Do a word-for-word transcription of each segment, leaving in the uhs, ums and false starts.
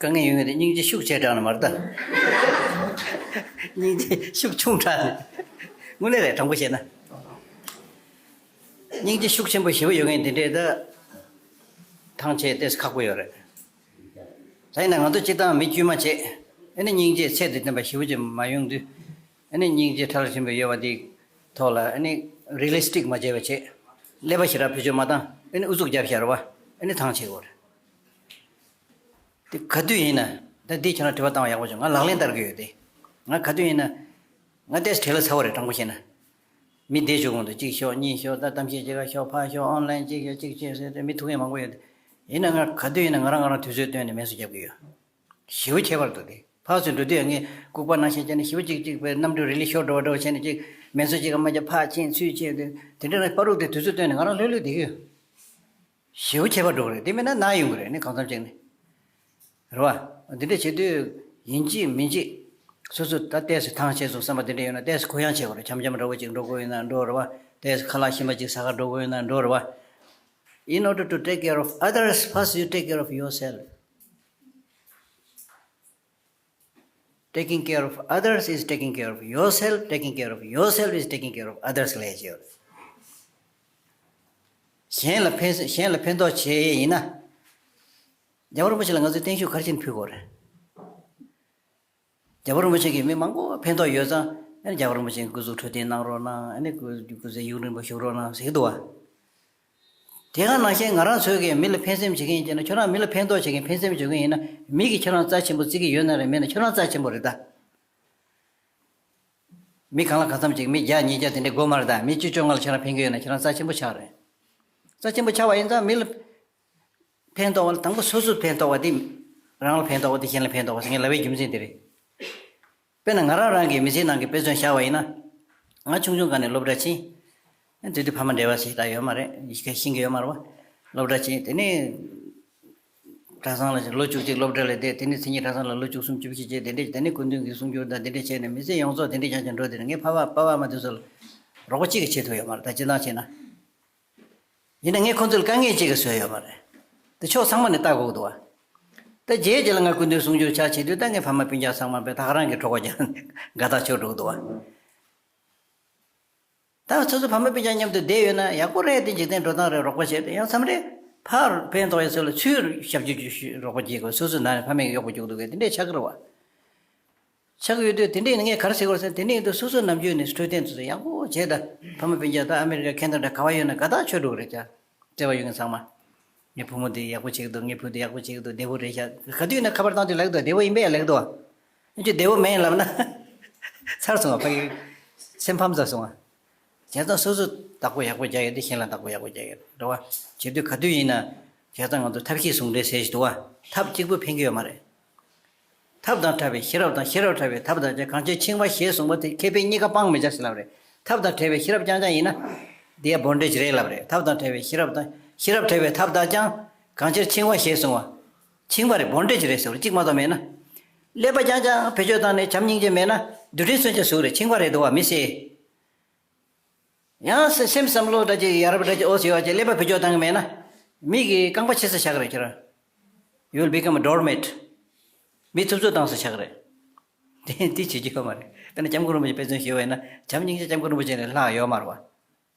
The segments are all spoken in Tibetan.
དཀའ་ངལ་ཡོད་ངེས་དེ་སྙིང་རྗེ་ཤུགས་ཆེ་དྲགས་ན་མ་རེད་ད། སྙིང་རྗེ་ཤུགས་ཆུང་དྲགས་ནས། དངོས་གནས་རེད། དྲང་པོ་བཤད་ན། སྙིང་རྗེ་ཤུགས་ཆེན་པོ་ཞེ་པོ་ཡོད་ངེས་དེ་འདྲས་ད། ཐང་ཆད་ཏོག་ཙམ་ཁག་པོ་ཡོད་རེད། ད་ཡིན་ན་ང་ཚོ་སྤྱིར་བཏང་མི་དཀྱུས་མ་བྱེད། ཨ་ནི་སྙིང་རྗེ་ཚད་དང་ལྡན་པ་ཞེ་པོ་ཅིག་མ་ཡོང་དུས། ཨ་ནི་སྙིང་རྗེ་ཕྲ་ལ་ཞིམ་པོ་ཡོད་པ་འདི་ཐོག་ལ་ཨ་ནི་རི་ལི་སི་ཊིག་མ་བྱས་པ་བྱེད། ཀླད་པ་ཞེ་དྲག་བེད་སྤྱོད་མ་བཏང་། ཨ་ནི་ཨུ་ཚུགས་རྒྱབ་བཞག་རེད་བ། ཨ་ནི་ཐང་ཆད་དགོས་རེད། དེ་ག་དུས་ཡིན་ན། ད་འདི་ཁྱོད་རང་དྲི་བ་བཏང་བ་ཡག་པོ་བྱུང་། ང་ལག་ལེན་བསྟར་གི་ཡོད་དེ། ང་ག་དུས་ཡིན་ན། ང་ཏོག་ཙམ་བྲེལ་བ་ཚ་བོ་རེད། དྲང་པོ་བཤད་ན། མི་བསྡད་བཞུགས་གོང་དུ་གཅིག་ཤོག་གཉིས་ཤོག་ད་གཏམ་བཤད་བྱེད་ག་ཤོག་ཕར་ཤོག་ཨོན་ལའིན་གཅིག་ཤོག་གཅིག་བྱས་ཟེར་ཏེ་མི་ཐུག་མཁན་མང་པོ་ཡོད་དེ། ཡིན་ན་ང་ག་དུས་ཡིན་ན་ང་རང་ང་རང་དུས་ཚོད་བཏོན་ནས་མེ་སོ་རྒྱབ་གི་ཡོད། ཞེ་པོ་ཁྱད་པར་འདུག་དེ། ཕར་ཚུར་འགྲོ་དུས་ཡང་ངས་ལྐུགས་པ་ནང་བཞིན་བྱས་ནས་ཞེ་པོ་གཅིག་གཅིག་པའི་གནམ་གྲུ་རི་ལི་ཤོར་འགྲོ་བ་འདྲ་བོ་བྱས་ནས་གཅིག་མེ་སོ་གཅིག་ག་མ་རྒྱབ་ཕར་ཕྱིན་ཚུར་ཕྱིན་དེ། དེ་འདྲ་ན་པ་རུག་དེ་དུས་ཚོད་བཏོན་ནས་ང་རང་ལྷོད་ལྷོད་བསྡད་ཀྱི་ཡོད། ཞེ་པོ་ཁྱད་པར་འགྲོ་གི་རེད། དེ་མིན་ན་ན་ཡོང་གི་རེད། ནི་གང་འཚམ་ཅིག་ནི། རེད་བ། འདི་འདྲ་བྱེད་དུས་ཡིན་གཅིག་མིན་གཅིག་སོ་སོ་ད་ཏོག་ཙམ་ཐང་ཆད་སོང་བསམ་པ་འདི་འདྲ་ཡོད་ན་ཏོག་ཙམ་གུ་ཡངས་བྱེད་དགོས་རེད། འཆམ་འཆམ་འདྲ་བོ་ཅིག་འགྲོ་དགོས་ཡོད་ན་འགྲོ་རེད་བ། ཏོག་ཙམ་ཁ་ལག་ཞིམ་པ་ཅིག་ཟ་ག་འགྲོ་དགོས་ཡོད་ན་འགྲོ་རེད་བ། In order to take care of others, first you take care of yourself. Taking care of others is taking care of yourself. Taking care of yourself is taking care of others. ལས་བྱེད། གཞན་ལ་ཕན་གཞན་ལ་ཕན་ཐོགས་བྱེད་ཡས་ཡིན་ན། རྒྱལ་བ་རིན་པོ་ཆེ་ལ་ང་ཚོས་བརྟན་བཞུགས་ག་རེ་བྱས་ནས་ཕུལ་དགོས་རེད། རྒྱལ་བ་རིན་པོ་ཆེ་གིས་མི་མང་པོ་ཕན་ཐོགས་ཡོད་ཙང་ཨ་ནི་རྒྱལ་བ་རིན་པོ་ཆེ་སྐུ་གཟུགས་འཕྲོད་བསྟེན་གནང་རོགས་གནང་། ཨ་ནི་སྐུ་སྐུ་ཚེ་ཡུན་རིང་པོ་བཞུགས་རོགས་གནང་ཟེར་གྱི་འདུག་བ། དེ་ག་ནང་བཞིན་ང་རང་ཚོས་ཀྱིས་མི་ལ་ཕན་སེམས་བྱེད་མཁན་ཡིན་ན། ཁྱོད་རང་མི་ལ་ཕན་ཐོགས་བྱེད་མཁན་ཕན་སེམས་བྱེད་མཁན་ཡིན་ན། མི་གིས་ཁྱོད་རང་རྩ་ཆེན་པོ་བརྩི་གི་ཡོད་ན་རེད། མེད་ན་ཁྱོད་རང་རྩ་ཆེན་པོ་རེད་ད། མི་གང་ལ་གང་འཚམ་ཅིག་མི་བརྒྱ་ཉིས་བརྒྱ་དེ་འདྲའི་སྒོ་མར་ད་མི་བཅུ་བཅོ་ལྔ་ལ་ཁྱོད་རང་ཕན་གི་ཡོད་ན་ཁྱོད་རང་རྩ་ཆེན་པོ་ཆགས་རེད། རྩ་ཆེན་པོ་ཆགས་པ་ཡིན་ཙང་མི་ལ་ཕན་ཐོགས་པ་ལ་དང་པོ་སོ་སོར་ཕན་ཐོགས་པ་དེ་རང་ལ་ཕན་ཐོགས་པ་དེ་གཞན་ལ་ཕན་ཐོགས་པ་ཟེར་མཁན་ལབ་པའི་རྒྱུ་མཚན་དེ་རེད། དཔེར་ན་ང་རང་རང་གི་མི་ཚེའི་ནང་གི་དཔེ་མཚོན་བཞག་པ་ཡིན་ན། ང་ཆུང་ཆུང་སྒང་ནས་སློབ་གྲྭ་ཕྱིན། དེ་དུས་ཕ་མ་འབྲེལ་བ་ཞེ་དྲག་ཡོད་མ་རེད། ཡི་གེ་ཤེས་ཀྱི་ཡོད་མ་རེད་བ། སློབ་གྲྭ་ཕྱིན། དེ་ནས་གྲྭ་ཚང་ལ་ལོ་བཅུ་གཅིག་སློབ་གྲྭ་ལ་བསྡད། དེ་ནས་མཚན་ཉིད་གྲྭ་ཚང་ལ་ལོ་བཅུ་གསུམ་བཅུ་བཞི་བྱས། དེ་འདྲས་དེ་ནས་སྐུ་མདུན་གྱི་གསུང་སྒྱུར་དང་དེ་འདྲས་བྱས་ནས་མི་ཚེ་ཡོངས་རྫོགས་དེ་འདྲས་རྐྱང་རྐྱང་འགྲོ། དེ་ནས་ངས་ཕ་མ་ཕ་བ་མ་དེ་ཚོ་ལ་རོགས་པ་གཅིག་གིས་བྱེད་ཐུབ་ཡོད་མ་རེད། ད་སྤྱིར་བཏང་བྱས་ན། ཡིན་ན་ངས་ཁོང་ཚོ་ལ་དཀའ་ངལ་གཅིག་གི་བཟོས་ཡོད་མ་རེད། དེ་ཕྱོགས་ཚང་མ་ནས་ལྟ་དགོས་ཀྱི་འདུག་བ། ད་རྗེས་རྗེས་ལ་ང་སྐུ་མདུན་གསུང་སྒྱུར་ཆ་བྱེད་དུས་ད་ངའི་ཕ་མ་སྤུན་ཀྱག་ཚང་མ་དཔེ་ད་ག་རང་གི་གྲོགས་པོ་རྒྱག་དགའ་ཐག་ཆོད་འགྲོ་གི་འདུག་བ། ད་སོ་སོ་ཕ་མ་སྤུན་ཀྱག་མཉམ་དུ་བསྡད་ཡོད་ན་ཡག་པོ་རེད། དེ་འཇིག་རྟེན་འགྲོ་སྟངས་རེད། རོགས་པ་བྱས་ཏེ་ཡང་མཚམས་རེ་ཕར་ཕན་ཐོགས་ཡོད་ཚོད་ལ་ཚུར་ཞབས་ཞུ་རོགས་པ་བྱེད་དགོས། སོ་སོའི་ནང་ནས་ཕ་མས་གཡོག་པོ་རྒྱུག་འདུག་གས་དེ་འདྲས་ཆགས་ཀྱི་རེད་བ། ཆགས་ཀྱི་ཡོད་དུས་དེ་འདྲས་ཡིན་ན་ངས་ག་རེ་ཟེར་དགོས་ཟེར་ན། དེ་འདྲས་ཡིན་དུས་སོ་སོའི་ནམ་རྒྱུན་ནས་འཕྲོད་བསྟེན་དེ་ཚོ་ཡག་པོ་བྱས། ད་ཕ་མ་སྤུན་ཀྱག་ད་ཨ་མེ་རི་ཀ་ཁེ་ན་ཌ་ག་པར་ཡོད་ན་དགའ་ཐག་ཆོད་འགྲོ་གི་རེད་ཀྱ། བརྩེ་བ་ཡོད་མཁན་ཚང་མ། ངའི་བུ་མོ་འདི་ཡག་པོ་བྱེད་ཀྱི་འདུག་ངའི་བུ་འདི་ཡག་པོ་བྱེད་ཀྱི་འདུག་བདེ་པོ་རེད་ཤག་ག་དུས་ཡིན་ན་ཁ་པར་བཏང་དུས་ལབ་ཀྱི་འདུག་བདེ་པོ་ཡིན་པས་ལབ་ཀྱི་འདུག་ཨ་ཅོ་བདེ་པོ་མེད་ལབ་ན། ཚར་སོང་བ། ཕ་གི་སེམས་ཕམ་ཚར་སོང་བ། བྱས་ཙང་སོ་སོ་བདག་པོ་ཡག་པོ་རྒྱག་ཡོད་དེ་གཞན་ལ་བདག་པོ་ཡག་པོ་རྒྱག་ཡོད་རེད་བ། བྱེད་དུས་ག་དུས་ཡིན་ན། བྱས་ཙང་ང་ཚོ་ཐབས་ཤེས་ཟུང་འབྲེལ་ཟེར་ཞིག་འདུག་བ། ཐབས་གཅིག་པུས་ཕན་གྱི་ཡོད་མ་རེད། ཐབས་དང་བྲལ་བའི་ཤེས་རབ་དང་། ཤེས་རབ་བྲལ་བའི་ཐབས་དང་བཅས། གང་ཕྱིར་འཆིང་བ་ཞེས་གསུངས་པ་དེ་ཁེ་ཕན་གཉིས་ཀ་སྤང་མི་བྱ་ཟེར་ལབ་རེད། ཐབས་དང་བྲལ་བའི་ཤེས་རབ་རྐྱང་རྐྱང་ཡིན་ན། དེ་ཡང་བོན་ཌེ་ཇི་རེད་ལབ་རེད། ཐབས་དང་བྲལ་བའི་ཤེས་རབ་དང་། ཤེས་རབ་བྲལ་བའི་ཐབས་དག་ཀྱང་། གང་ཕྱིར་འཆིང་བ་ཞེས་གསུངས་པ། འཆིང་བ་རེད། བོན་ཌེ་ཇི་རེད་ཟེར་བ་རེད། གཅིག་མ་གཏོགས་མེད་ན། ཀླད་པ་རྐྱང་རྐྱང་བེད་སྤྱོད་བཏང་ནས་བྱམས་སྙིང་རྗེ་མེད་ན་རྡུལ་ཕྲན་མཚོན་ཆ་ཟུག་རེད། འཆིང་བ་རེད་འདུག་བ། མི་སེ། ཡང་སེམས་བསམ་བློ་འདྲ་ཅིག་ཡ་རབས་འདྲ་ཅིག་ཨོ་ཟེར་བ་ཅིག་ཀླད་པ་བེད་སྤྱོད་བཏང་གི་མེད་ན། མི་གི་རྐང་པ་ཕྱེ་ས་ཆགས་ཀྱི་རེད་ཁྱེད་རང་། You will become a doormat. མི་ཐུབ་ཚོད་བཏང་ས་ཆགས་ཀྱི་རེད། དེ་དེ་བྱེད་རྒྱུ་ཡོད་མ་རེད། དཔེར་ན་སྐྱབས་མགོན་རིན་པོ་ཆེ་དཔེ་མཚོན་ཞུས་པ་ཡིན་ན། བྱམས་སྙིང་རྗེ་སྐྱབས་མགོན་རིན་པོ་ཆེ་ནས་ལྷག་ཡོད་མ་རེད་བ།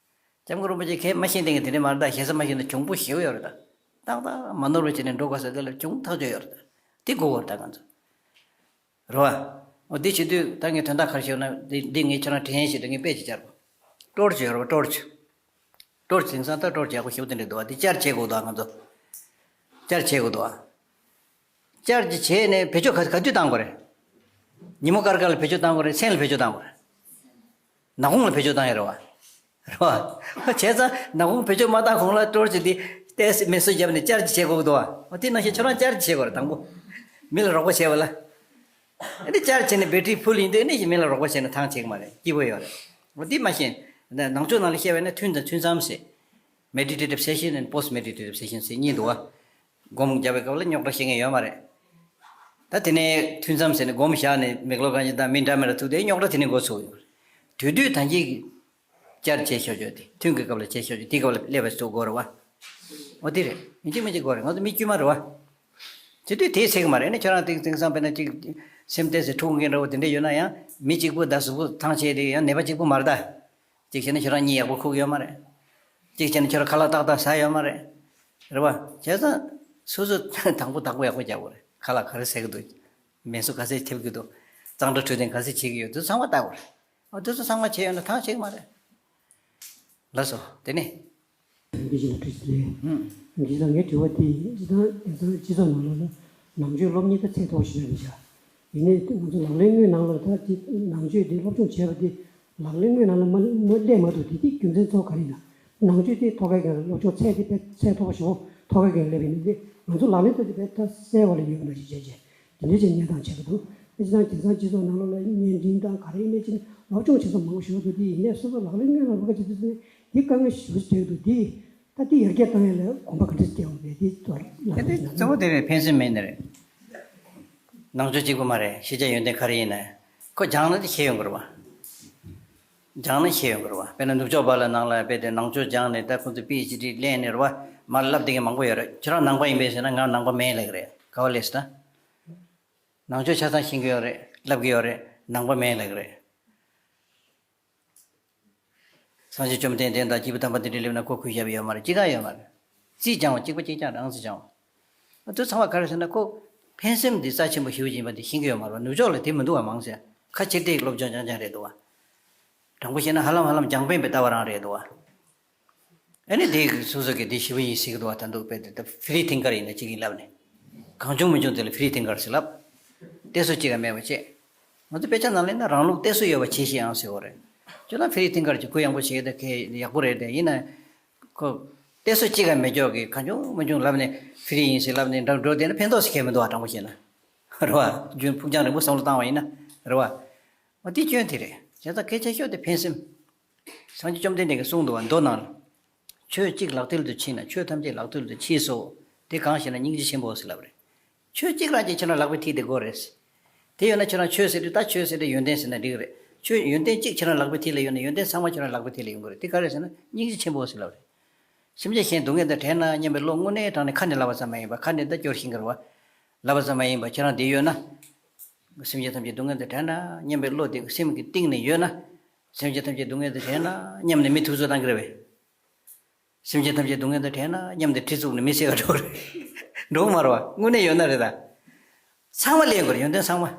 སྐྱབས་མགོན་རིན་པོ་ཆེ་ཁས་མ་ཤེས་མཁན་གྱི་དེ་འདྲ་མ་རེད་ད། ཞེ་ས་མ་ཤེས་ན་གྱོང་པོ་ཞེ་པོ་ཡོད་རེད་ད། ཏག་ཏག་མ་ནོར་བ་བྱས་ནས་འགྲོ་དགོས་ས་དེ་ལ་གྱོང་ཐག་ཆོད་ཡོད་རེད་ད། དེ་དགོས་པ་རེད་ད་ང་ཚོ། རེད་བ། འོ་འདི་བྱེད་དུས་ད་ངས་དོན་དག་ག་རེ་ཞུ་ན། འདི་འདི་ངས་ཁྱེད་རང་དྲན་ཞིག་ཏུ་ངས་དཔེ་ཅིག་སྦྱར་བ། ཊོར་ཆི་ཡོད་རེད་བ། ཊོར་ཆི། ཊོར་ཆི་དེང་སང་ད་ཊོར་ཆི་ཡག་པོ་ཞེ་པོ་དེ་འདྲ་འདུག་བ། འདི་ཅར་ཇི་བྱེད་དགོས་འདུག་ང་ཚོ། ཅར་ཇི་བྱེད་དགོས་འདུག་བ། ཅར་ཇི་བྱས་ནས་བེད་སྤྱོད་ག་ག་དུས་བཏང་དགོས་རེད། ཉིན་མོ་སྐར་སྐར་ལ་བེད་སྤྱོད་བཏང་དགོས་རེད། མཚན་ལ་བེད་སྤྱོད་བཏང་དགོས་རེད། ནག་ཁུང་ལ་བེད་སྤྱོད་བཏང་ཡོད་རེད་བ། རེད་བ། བྱས་ཙང་ནག་ཁུང་བེད་སྤྱོད་མ་བཏང་གོང་ལ་ཊོར་ཆི་འདི་ཏོག་ཙམ་མེ་སོ་བརྒྱབ་ནས་ཅར་ཇི་བྱེད་དགོས་འདུག་བ། འོ་དེ་ནང་བཞིན་ཁྱོད་རང་ཅར་ཇི་བྱེད་དགོས་རེད་དང་པོ། མི་ལ་རོགས་པ་བྱས་པ་ལ། ཨ་ནི་ཅར་ཇི་བྱས་ནས་བེ་ཊི་རི་ཕུལ་ཡིན་དུས་ཨ་ནི་མི་ལ་རོགས་པ་བྱས་ན་ཐང་ཆད་ཀྱི་མ་རེད། སྐྱིད་པོ་ཡོད་རེད། འོ་དེ་མ་ཤེས། ནང་ཆོས་ནང་ལ་བཤད་པ་ཡིན་ན་ཐུན་དང་ཐུན་མཚམས་ཟེར། Meditative session and post meditative session ཟེར་གཉིས་འདུག་བ། སྒོམ་རྒྱབ་པའི་སྐབས་ལ་རྙོག་དྲ་བཤད་མཁན་ཡོད་མ་རེད། ད་དེ་ནས་ཐུན་མཚམས་ཟེར་ནས་སྒོམ་བཞག་ནས་མིག་ལོག་གང་ཞིག་དང་མི་འདྲ་མི་འདྲ་ཐུག་དུས་རྙོག་དྲ་དེ་ནས་འགོ་ཚུགས་ཡོང་། དུས་དུས་ད་གིན་ཅར་བྱས་ཤོག་ཅོ་དེ་ཐུན་གྱི་སྐབས་ལ་བྱས་ཤོག་ཅོ་དེའི་སྐབས་ལ་སླེབས་པ་ཚུགས་དགོས་རེད་བ། འོ་དེ་རེད། མི་གཅིག་མི་གཅིག་དགོས་རེད། ང་ཚོ་མི་དཀྱུས་མ་རེད་བ། དེ་དུས་དེའི་ཚིག་མ་རེད། ཨ་ནི་ཁྱོད་རང་དེང་དེང་སང་དཔེར་ན་ཅིག་སེམས་ཏོག་ཙམ་འཁྲུག་མཁན་འདྲ་བོ་དེ་འདྲ་ཡོད་ན་ཡང་མི་གཅིག་པུ་དང་གཟུགས་པོ་ཐང་ཆད་དེ་ཡང་ནད་པ་གཅིག་པུ་མ་རེད་ད། གཅིག་བྱས་ན་ཁྱོད་རང་གཉིད་ཡག་པོ་ཁུག་ཡོད་མ་རེད། གཅིག་བྱས་ན་ཁྱོད་རང་ཁ་ལག་ཏག་ཏག་ཟ་ཡོད་མ་རེད། རེད་པ། བྱས་ཙང་སོ་སོ་དང་པོ་བདག་པོ་ཡག་པོ་རྒྱག་དགོས་རེད། ཁ་ལག་ག་རེ་ཟ་གི་འདུག་མལ་གསོ་ག་ཚད་ཐེབས་ཀྱི་འདུག་གཙང་སྦྲ་འཕྲོད་བསྟེན་ག་ཚད་བྱེད་ཀྱི་ཡོད་འདུག་ཚང་མ་བལྟ་དགོས་རེད། ཨ་དེ་ཚོ་ཚང་མ་བྱས་ཡོད་ན་ཐང་ཆད་ཀྱི་མ་རེད། ལགས་སོ། དེ་ནས། འདི་བཞིན་ལ་འཕྲོད་ཅིག་རེད། ཧུམ། འདི་ལ་ངའི་དྲི་བ་དེ་སྤྱི་ཚོགས་སྤྱི་ཚོགས་ནང་ལོགས་ལ་ནང་ཆོས་སློབ་གཉེར་ད་ཚད་མཐོ་པོ་ཞིག་རེད་བཞག་ཡིན་ནའི་ང་ཚོ་ལག་ལེན་དངོས་ནང་ལ་ད་ཅིག་ནང་ཆོས་དེ་སློབ་སྦྱོང་བྱས་པ་དེ་ལག་ལེན་དངོས་ནང་ལ་མ་མ་སླེབས་མ་ཐུབ་དེ་དེ་རྒྱུ་མཚན་གཙོ་བོ་ག་རེ་ཡིན་ན། ནང་ཆོས་དེ་ཐོག་ཁའི་སྒང་ལ་སློབ་སྦྱོང་ཚད་དེ་དཔེ་ཚད་མཐོ་པོ་ཞིག་ཐོག་ཁའི་སྒང་ལ་སླེབས་པ་ཡིན་ན་དེ་ང་ཚོ་ལག་ལེན་ཐོག་དེ་དཔེ་ད་གསལ་བ་ལ་ཡོད་པ་འདྲ་ཞིག་བྱས་བྱས་དེ་འདྲའི་ཅིག་གནས་སྟངས་བྱས་པ་འདུག་ཨ་ཅི་དང་དེང་སང་སྤྱི་ཚོགས་ནང་ལོགས་ལ་བརྙན་འཕྲིན་དང་ག་རེ་ཡིན་ནའི་ཅིག་སློབ་སྦྱོང་བྱེད་ས་མང་པོ་ཞིག་འདུག་དེ་ཡིན་ནའི་སོ་སོ་ལག་ལེན་དངོས་ལ་རུ་ཁ་བྱེད་དུས་ཙམ་ནས་དེ་དཀའ་ངལ་ཞེ་པོ་ཅིག་འཕྲད་འདུག་དེ། ད་དེ་ཡར་རྒྱས་བཏང་ཡ་ལ་གོམ་པ་ག་འདྲ་སྐྱེ་འོང་པས་དེ་ལ་ཡ་དེ་གཙོ་བོ་དེ་རེད། ཕན་སེམས་མེད་ནི་རེད། ནང་ཆོས་གཅིག་པུ་མ་རེད། ཤེས་བྱ་ཡོན་ཏན་ག་རེ་ཡིན་ན་ཁོ་སྦྱངས་ན་དེ་ཤེས་ཡོང་གི་རེད་བ། སྦྱངས་ན་ཤེས་ཡོང་གི་རེད་བ། དཔེར་ན་ནུབ་ཕྱོགས་པ་ལ་ནང་ལ་དཔེ་དེ་ནང་ཆོས་སྦྱངས་ནས་ད་ཁོ་ཚོ་པི་ཨེཆ་ཌི་ལེན་ནས་རེད་བ། མར་བསླབ་བསྡད་མཁན་མང་པོ་ཡོད་རེད། ཁྱེད་རང་ནང་པ་ཡིན་པས་ཟེར་ན་ང་ནང་པ་མིན་ལབ་ཀྱི་རེད། ག་བ་ལས་ཟེར་ན། ནང་ཆོས་ཆ་ཚང་ཤེས་ཀྱི་ཡོད་རེད། བསླབ་ཀྱི་ཡོད་རེད། ནང་པ་མིན་ལབ་ཀྱི་རེད། སངས་རྒྱས་བཅོམ་ལྡན་འདས་དང་སྐྱེས་བུ་དམ་པ་དེ་འདྲ་སླེབས་ན་ཁོ་གུས་ཞབས་ཡོད་མ་རེད། ཅི་གང་ཡོད་མ་རེད། རྩིས་སྦྱང་བ་གཅིག་པ་གཅིག་རྐྱང་རང་རྩིས་སྦྱང་བ། ཨ་དུ་ཚང་བ་ག་རེ་ཟེར་ན་ཁོ་ཕན་སེམས་འདི་རྩ་ཆེན་པོ་ཞེ་པོ་ཡིན་པ་འདི་ཤེས་ཀྱི་ཡོད་མ་རེད། ནུབ་ཕྱོགས་ལ་དེ་མི་འདུག་བ། མང་ཆེ་ཁ་ཕྱིར་བལྟས་སློབ་སྦྱོང་རྐྱང་རྐྱང་རེད་འདུག་བ། དྲང་པོ་བཤད་ན་ཧ་ལམ་ཧ་ལམ་རྒྱང་འཕེན་པའི་ལྟ་བ་རང་རེད་འདུག་བ། ཨ་ནི་དེ་སོ་སོ་གིས་དེ་ཞེ་པོ་ཡིན་ཟེར་གི་འདུག་བ། ད་འདུག་པས་དེ་ད་ཧྥི་རི་ཐིང་ཀར་ཡིན་ན་གཅིག་ཡིན་ལབ་ནས། གང་བྱུང་མི་བྱུང་དེ་ལ་ཧྥི་རི་ཐིང་ཀར་ཟེར་ལབ། གཏད་སོ་གཅིག་ཡང་མེད་པ་བྱས། ང་ཚོ་དཔེ་ཆ་ནང་ལ་ཡིན་ན་རང་ལུགས་གཏད་སོ་ཡོད་པ་བྱེད་ཤེས་ཨང་ཟེར་བ་རེད། ཁྱོད་ལ་ཧྥི་རི་ཐིང་ཀར་གྱི་གུ་ཡངས་པོ་བྱེད་ད་གལ་ཡག་པོ་རེད་དེ། ཡིན་ན་ཁོ་གཏད་སོ་གཅིག་ཡང་མེད་ཀྱོག་གི་གང་བྱུང་མི་བྱུང་ལབ་ནས་ཧྥི་རི་ཡིན་ཟེར་ལབ་ནས་འགྲོ་འགྲོ་བསྡད་ན་ཕན་ཐོགས་ཟེར་གལ་མི་འདུག་བ། དྲང་པོ་བཤད་ན། རེད་བ། རྒྱུན་ཕུགས་རྒྱང་རིང་པོ་བསམ་བློ་བཏང་བ་ཡིན་ན། རེད་བ། འོ་དེ་སྐྱོན་དེ་རེད། བྱས་ཙང་གལ་ཆེ་ཤོས་དེ་ཕན་སེམས། སངས་རྒྱས་བཅོམ་ལྡན་འདས་ཀྱིས་གསུངས་འདུག་བ། མདོ་ནང་ལ། ཆོས་གཅིག་ལག་མཐིལ་དུ་མཆིས་ན་ཆོས་ཐམས་ཅད་ལག་མཐིལ་དུ་མཆིས་སོ། དེ་གང་ཞེ་ན་སྙིང་རྗེ་ཆེན་པོ་ཟེར་ལབ་རེད། ཆོས་གཅིག་རང་གཅིག་ཁྱེད་རང་ལག་པའི་མཐིལ་དེ་དགོས་རེད། དེ་ཡོད་ན་ཁྱེད་རང་ཆོས་ཟེར་དུས་ད་ཆོས་ཟེར་དུས་ཡོན་ཏན་ཟེར་ན་འགྲིག་གི་རེད། ཆོས་ཡོན་ཏན་གཅིག་ཁྱེད་རང་ལག་པའི་མཐིལ་ལ་ཡོད་ན་ཡོན་ཏན་ཚང་མ་ཁྱེད་རང་ལག་པའི་མཐིལ་ལ་ཡོང་གི་རེད། དེ་ག་རེ་ཟེར་ན་སྙིང་རྗེ་ཆེན་པོ་ཟེར་ལབ་རེད། སེམས་ཅན་གཞན་སྡུག་བསྔལ་དང་བྲལ་ན་སྙམ་པའི་བློ་དངོས་གནས་དྲང་གནས་ཁ་ནས་ལབ་པ་ཙམ་མ་ཡིན་པར་ཁ་ནས་ད་སྐྱོར་ཤེས་ཀྱི་རེད་བ། ལབ་པ་ཙམ་མ་ཡིན་པར་ཁྱེད་རང་དེ་ཡོད་ན། སེམས་ཅན་ཐམས་ཅད་སྡུག་བསྔལ་དང་བྲལ་ན་སྙམ་པའི་བློ་དེ་སེམས་ཀྱི་གཏིང་ནས་ཡོད་ན། སེམས་ཅན་ཐམས་ཅད་སྡུག་བསྔལ་དང་བྲལ་ན་སྙམ་ནས་མི་ཐུབ་ཚོད་བཏང་གི་རེད་པས། སེམས་ཅན་ཐམས་ཅད་སྡུག་བསྔལ་དང་བྲལ་ན་སྙམ་སྟེ་གྲི་བཙུགས་ནས་མི་བསད་པ་འགྲོ་གི་རེད། འགྲོ་གི་མ་རེད་བ། དངོས་གནས་ཡོད་ན་རེད་ད། ཚང་མ་ལེན་དགོས་རེད། ཡོན་ཏན་ཚང་མ།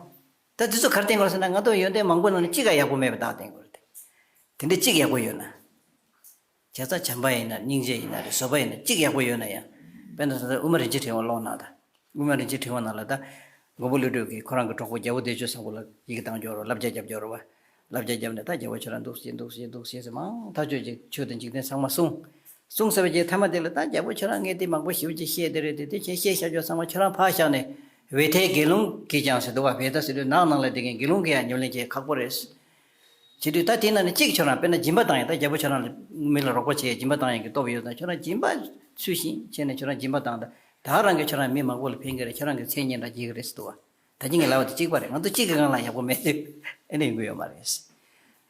ད་དེ་ཚོ་ག་རེ་བསྟན་དགོས་ཟེར་ན་ང་ཚོ་ཡོན་ཏན་མང་པོ་ནང་ནས་གཅིག་ཀ་ཡག་པོ་མེད་པ་བདག་བསྟན་དགོས་རེད་དེ། དེ་འདྲ་གཅིག་ཡག་པོ་ཡོད་ན། བྱས་ཙང་བྱམས་པ་ཡིན་ན་སྙིང་རྗེ་ཡིན་ན་རེད། བཟོད་པ་ཡིན་ན་གཅིག་ཡག་པོ་ཡོད་ན་ཡང་། དཔེར་ན་ད་ལྟ་དབུ་མ་རིན་ཆེན་ཕྲེང་བ་ཀློག་གནང་དང་། དབུ་མ་རིན་ཆེན་ཕྲེང་བ་ནང་ལ་ད། མགོན་པོ་ཀླུ་སྒྲུབ་ཀྱིས་ཁོ་རང་གི་གྲོགས་པོ་རྒྱལ་པོ་བདེ་སྤྱོད་བཟང་པོ་ལ་ཡི་གེ་བཏང་འབྱོར་རོ། བསླབ་བྱ་རྒྱབ་འབྱོར་རོ་བ། བསླབ་བྱ་བརྒྱབ་ནས་ད་རྒྱལ་པོ་ཁྱོད་རང་འདུག་སེ་འདུག་སེ་འདུག་སེ་ཟེར་མང་ཐག་ཆོད་ཅིག་ཆོས་དང་འཇིག་རྟེན་ཚང་མ་གསུངས། གསུངས་ཚར་བའི་རྗེས་མཐའ་མ་དེ་ལ་ད་རྒྱལ་པོ་ཁྱོད་རང་ངས་དེ་མང་པོ་ཞེ་པོ་ཅིག་བཤད་དེ་རེད་དེ་དེ་བྱས་བཤད་བཞག་ཆོག་ཚང་མ་ཁྱོད་རང་ཕར་བཞག་ནས་བེ་ཐའི་དགེ་སློང་གིས་ཀྱང་ཟེར་འདུག་བ། བེ་ཐ་ཟེར་དུས་ནགས་ནང་ལ་བསྡད་མཁན་དགེ་སློང་གིས་ཡང་ཉམས་ལེན་བྱེད་ཁག་པོ་རེད། བྱེད་དུས་ད་དེ་ནང་ནས་གཅིག་ཁྱོད་རང་དཔེར་ན་སྦྱིན་པ་བཏང་ཡ། ད་རྒྱལ་པོ་ཁྱོད་རང་ལ་མི་ལ་རོགས་པ་བྱེད་ཡ་སྦྱིན་པ་བཏང་ཡ་གི་སྟོབས་ཡོད་ཙང་ཁྱོད་རང་སྦྱིན་པ་ཚུལ་བཞིན་བྱས་ནས་ཁྱོད་རང་སྦྱིན་པ་བཏང་ད་ད་རང་གིས་ཁྱོད་རང་མི་མང་པོ་ལ་ཕན་གི་རེད། ཁྱོད་རང་གི་མཚན་སྙན་གྲགས་སྐྱེ་གི་རེད་ཟེར་འདུག་བ། ད་ཅི་ངས་ལབ་པ་དེ་གཅིག་པ་རེད། ང་ཚོ་གཅིག་གི་སྒང་ལ་ཡག་པོ་མེད་དུས་ཨེ་ནས་ཡོང་གི་ཡོད་མ་རེད།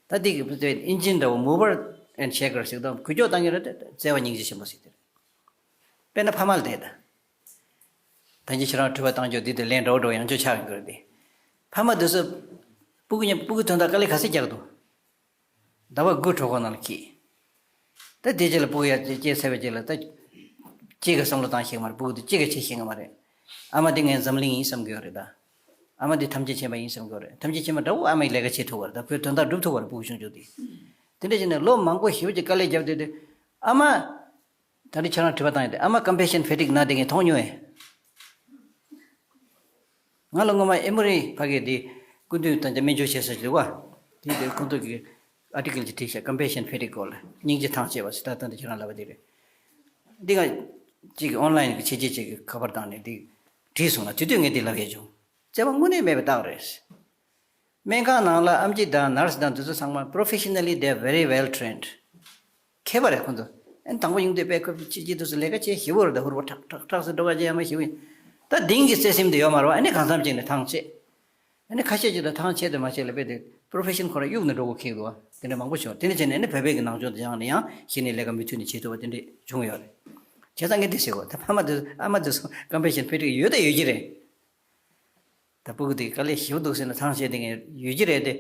ད་དེ་གི་ཨིན་ཇིན་འདྲ་བོ་མོ་བར་ཨེན་ཤེ་ཀར་ཟེར་དང་འགུལ་སྐྱོད་བཏང་གི་རེད་དེ་བརྩེ་བ་སྙིང་རྗེ་ཆེན་པོ་ཟེར་དེ་རེད། དཔེར་ན་ཕ་མ་ལ་བལྟས་ད། ད་ཅི་ཁྱེད་རང་དྲི་བ་བཏང་རྒྱུ་འདི་དེ་ལན་འདྲ་བོ་འདྲ་བོ་ཡང་བསྐྱར་ཆགས་ཡོང་གི་རེད་དེ། ཕ་མ་དེ་ཚོ་སྤུ་གུ་མཉམ་སྤུ་གུ་དོན་དག་དཀའ་ལས་ག་ཚོད་རྒྱག་འདུག་ཟླ་བ་དགུ་གྲོད་ཁོག་ནང་ལ་འཁྱེར། ད་དེ་རྗེས་ལ་སྤུ་གུ་ཡར་སྐྱེས་ཚར་བའི་རྗེས་ལ་ད། གཅིག་གི་བསམ་བློ་བཏང་ཤེས་ཀྱི་མ་རེད། སྤུ་གུ་དེ་གཅིག་གི་བྱེད་ཤེས་ཀྱི་མ་རེད། ཨ་མ་དེ་ངས་འཛམ་གླིང་ཡིན་བསམ་གྱི་ཡོད་རེད་ད། ཨ་མ་དེ་ཐམས་ཅད་མཁྱེན་པ་ཡིན་བསམ་གྱི་ཡོད་རེད། ཐམས་ཅད་མཁྱེན་པ་འདྲ་བོ་ཨ་མའི་ལས་ཀ་བྱེད་ཐུབ་པ་རེད་ད། ཁོས་དོན་དག་སྒྲུབ་ཐུབ་པ་རེད། སྤུ་གུ་ཆུང་ཆུང་དེ། དེ་འདྲ་བྱས་ནས་ལོ་མང་པོ་ཞེ་པོ་ཅིག་དཀའ་ལས་བརྒྱབ་བསྡད་དུས། ཨ་མ། ད་རེས་ཁྱེད་རང་དྲི་བ་བཏང་ཡོད་དེ། ཨ་མ་ཀམ་པེ་ཤན་ཕེ་ཊིག་ན་དེ་ངས་མཐོང་མྱོང་ངས། ང་ལ་སྔོན་མ་ཨེ་མོ་རི་ཕ་གིར་དེ་སྐུ་མདུན་དང་སྨན་བཅོས་བྱེད་ས་ཞིག་འདུག་བ། དེ་དེར་ཁོང་ཚོ་གིས་ཨར་ཊི་ཀལ་ཅིག་བྲིས་ཤག་ཀམ་པེ་ཤན་ཕེ་ཊིག་སྐོར་ལ། སྙིང་རྗེ་ཐང་ཆད་པ་ཟེར། ད་ལྟ་འདི་ཁྱེད་རང་ལབ་པ་དེ་རེད། འདི་ང་གཅིག་གི་ཨོན་ལའིན་གི་བྱས་རྗེས་གཅིག་གི་ཁ་པར་བཏང་ནས་འདི་བྲིས་སོང་ལ། དེ་དུས་ངས་འདི་ལབ་ཡས་བྱུང་། བརྩེ་བ་དངོས་གནས་མེད་པའི་རྟགས་རེད། སྨན་ཁང་ནང་ལ་ཨེམ་ཆི་དང་ནར་སི་དང་དེ་ཚོ་ཚང་མ་professionally they are very well trained། མཁས་པ་རེད་ཁོང་ཚོ། ཨ་ནི་དང་པོ་ཡོང་དུས་དཔེ་ཁོ་ཕྱི་རྒྱལ་དུ་སུ་ལས་ཀ་བྱེད་ཞེ་པོ་རེད་ད། ཧུར་པོ་ཁྲག་ཁྲག་ཁྲག་ཟེར་འགྲོ་ག་བྱེད་ཡ་མ་ཞེ་པོ་ཡིན། ད་དེང་གི་བརྩེ་སེམས་དེ་ཡོད་མ་རེད་བ། ཨ་ནི་གང་འཚམ་ཅིག་ནས་ཐང་ཆད། ཨ་ནི་ཁ་ཤས་ཅིག་ད་ཐང་ཆད་དུ་མ་ཆད་ལ་དཔེ་དེ་profession ཁོ་རང་གཡུག་ནས་འགྲོ་དགོས་ཁེལ་འདུག་བ། དེ་འདྲ་མང་པོ་བྱུང་། དེ་འདྲ་བྱས་ནས་ཨ་ནི་བོད་པའི་གི་ནང་ཆོས་དེ་སྦྱངས་ནས་ཡང་གཞི་ནས་ལས་ཀ་མུ་མཐུད་ནས་བྱེད་ཐུབ་པ་དེ་འདྲས་བྱུང་ཡོད་རེད། བྱས་ཙང་ངས་འདི་ཟེར་གོ། ད་ཕ་མ་དེ་ཨ་མ་དེ་ཚོ་ཀམ་པེ་ཤན་ཕི་ཊི་ཡོད་དང་ཡོད་ཀྱི་རེད། ད་སྤུ་གུ་དེ་དཀའ་ལས་ཞེ་པོ་འདུག་ཟེར་ན་ཐང་ཆད་དེ་ངས་ཡོད་ཀྱི་རེད་དེ།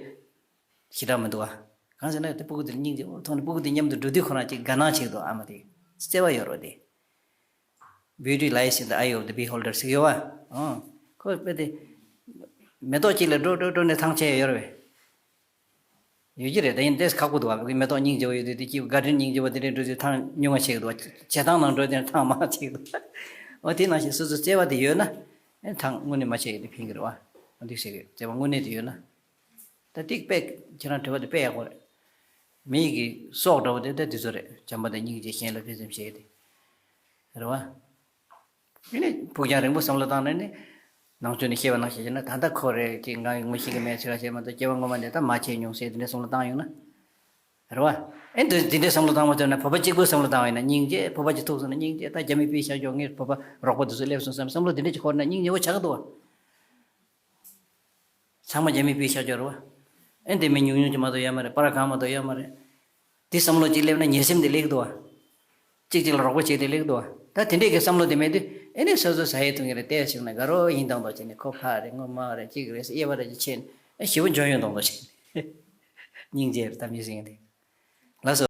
ཞེ་དྲག་མི་འདུག་ཨ། གང་ཟེར་ན་དེ་སྤུ་གུ་དེར་སྙིང་རྗེ་པོ་མཐོང་ནས་སྤུ་གུ་དེ་མཉམ་དུ་འགྲོ་དུས་ཁོ་རང་ཅིག་དགའ་སྣང་བྱེད་ཀྱི་འདུག་ཨ་མ་དེ། བརྩེ་བ་ཡོད་རོགས་དེ། Beauty lies in the eye of the beholder ཟེར་ཡོད་བ། ཨང་། ཁོ་དཔེ་དེ། མེ་ཏོག་གཅིག་ལ་འགྲོ་འགྲོ་འགྲོ་ནས་ཐང་ཆད་ཡོད་རེད་པས། ཡོད་ཀྱི་རེད། ད་ཡིན་ཏེ་ཁག་པོ་འདུག་བ། མེ་ཏོག་སྙིང་རྗེ་བོ་ཡོད་དུས་དེ་ཀྱི་ག་ཌེན་སྙིང་རྗེ་བོ་དེ་འདྲའི་འགྲོ་དུས་ཐང་ཉུང་བ་ཆེ་གི་འདུག་བ། བྱེ་ཐང་ནང་འགྲོ་དུས་ཐང་མང་ཆེ་གི་འདུག་འོ་དེ་ནང་བཞིན་སོ་སོ་བརྩེ་བ་དེ་ཡོད་ན། ཨེ་ཐང་དངོས་གནས་མ་ཆད་ཀྱི་དེ་ཕན་གི་རེད་བ། འོ་འདུག་ཟེར་གི་བརྩེ་བ་དངོས་གནས་དེ་ཡོད་ན། ད་ཏིག་པས་ཁྱེད་རང་དྲི་བ་དེ་དཔེ་ཡག་པོ་རེད། མི་ཡི་གི་སྲོག་འདྲ་བོ་དེ་ད་དེ་ཚོ་རེད། བྱམས་པ་དང་སྙིང་རྗེ་གཞན་ལ་ཕན་སེམས་བྱེད་དེ། རེད་བ། དེ་ནས་ཕུགས་རྒྱང་རིང་པོ་བསམ་བློ་བཏང་ནས་ནི། ནང་ཆོས་ནས་བཤད་པ་ནང་བཞིན་བྱས་ན་ད་ལྟ་ཁོ་རེད་ཀྱི་ང་ངོ་ཤེས་ཀྱི་མེད་ཚོད་ལ་བྱས་མ་གཏོགས་སྐྱེ་བ་སྔོན་མ་ནས་ད་མ་བྱས་མྱོང་ཟེར་དེ་འདྲའི་བསམ་བློ་བཏང་ཡོང་ན། རེད་བ། ཨེ་འདི་འདི་འདྲའི་བསམ་བློ་བཏང་བ་ཚོད་ན་བོད་པ་གཅིག་པུའི་བསམ་བློ་བཏང་བ་ཡིན་ན་སྙིང་རྗེ། བོད་པ་གཅིག་ཐུག་སོང་ན་སྙིང་རྗེ། ད་རྒྱ་མི་པའི་ཤར་ཕྱོགས་ངའི་བོད་པ་རོགས་པ་དེ་ཚོ་སླེབས་སོང་བསམ་བསམ་བློ་དེ་འདྲ་ཅིག་འཁོར་ན་སྙིང་རྗེ་བོ་ཆགས་འདུག་བ། ཚང་མ་རྒྱ་མི་པའི་ཤར་ཕྱོགས་རེད་བ། ཨེ་འདི་མི་ཉུང་ཉུང་ཅིག་མ་གཏོགས་ཡོད་མ་རེད། པར་གང་མ་གཏོགས་ཡོད་མ་རེད། དེ་བསམ་བློ་གཅིག་སླེབས་ན་ཉེ་སེམས་དེ་སླེབས་འདུག་བ། གཅིག་གཅིག་ལ་རོགས་པ་བྱེད་དེ་སླེབས་འདུག་བ། ད་དེ་འདྲས་ཀྱི་བསམ་བློ་དེ་མེད་དུས་ཨེ་ནས་སོ་སོ་ཟ་ཡས་འཐུང་ཡས་རེད་བལྟས་བྱུང་ན་དགའ་རོགས་ཡིན་དང་དོ་བྱས་ནས་ཁོ་ཕ་རེད་ངོ་མ་རེད་གཅིག་རེད་ཟེར་དབྱེ་བ་རེ་ཅིག་ཕྱེ་ནས་ཨེ་ཞེ་པོ་འཇོན་ཡོང་དང་དོ་བྱས་ནས། སྙིང་རྗེ་རེད་ད་མི་ཟིན་དེ། ལགས་སོ།